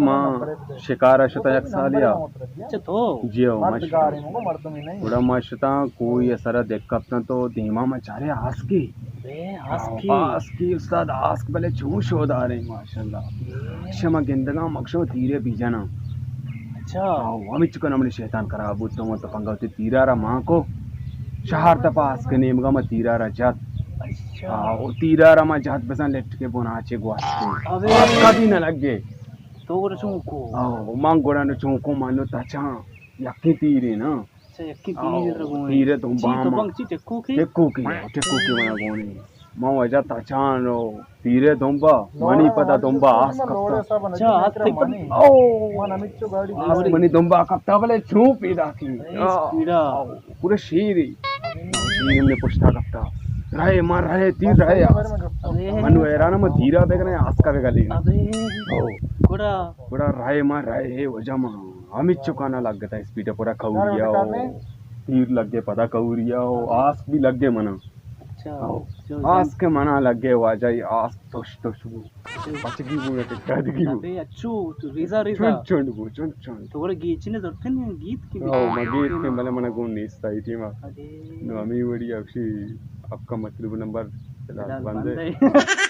ما شکار ءَ شتاں یک سالے ءَ۔ اچھا تو؟ جی ہو، ما شتاں۔ گڑا ما شتاں کوئی ءِ سر ءَ دک کپتاں تو دیما ما چارے آسکے۔ بے آسکے؟ آسکے استاد، آسک بلے چون شوداریں ماشاءاللہ۔ اے۔ شما گندگاں مکشو تیرے بیجناں۔ اچھا۔ آو، ہمچ کن ہمڑے شیطان خراب بوت تو تپنگا تے تیرا را مان کو۔ شہر تپا آسک نیمگا ما تیرا را جت۔ اچھا۔ آو، تیرا را ما جت بزن لٹ کے بنا چے گواستے۔ ابے۔ آسکا بھی نہ لگے۔ تو گڑا چون کو؟ آو، من گڑا نو چون کو، من نو تچاں۔ یکیں تیرے نا۔ اچھا، یکیں تیرے آو، تیرے گونے۔ تیرے تو چی بام۔ تو بنگ چی ٹکو کے؟ ٹکو کے، ٹکو کے منا گونے۔ من وجہ تچاں نو تیرے دمبا، منی پدا دمبا آس کپتا۔ اچھا، آس تئی پدا؟ او، آس منی دمبا کپتا بلے چون پیدا کی۔ اے اسپیڈا۔ آو، پورا شیری۔ شیر نے پشتا کپتا۔ رہے، ماں رہے، تیر رہے۔ ابے۔ منو حیران، من تیرا بگنے، آسکا بگلی۔ ابے۔ او۔ گڑا؟ گڑا رہے، ماں رہے، وجہ ماں۔ ہمچو کانا لگتا اسپیڈ پورا کوریا او۔ تیر لگے پدا کوریا او، آسک بھی لگے منا۔ اچھا۔ او۔ آسک منا لگے واجہ، آسک توش توش بو۔ پچگی بو یا ٹکادگی بو۔ ابے اچھو، تو ریزا ریزا۔ چنڈ چنڈ بو، چنڈ چنڈ۔ تو گڑا گیچنے ضرورت نہیں، گیت کی۔ او، ما گیت کے بلے منا گون نیست آئی ٹیم۔ ابے۔ نو ہمیں وڑی اکشی آپ کا مطلوب نمبر فی الحال بند ہے۔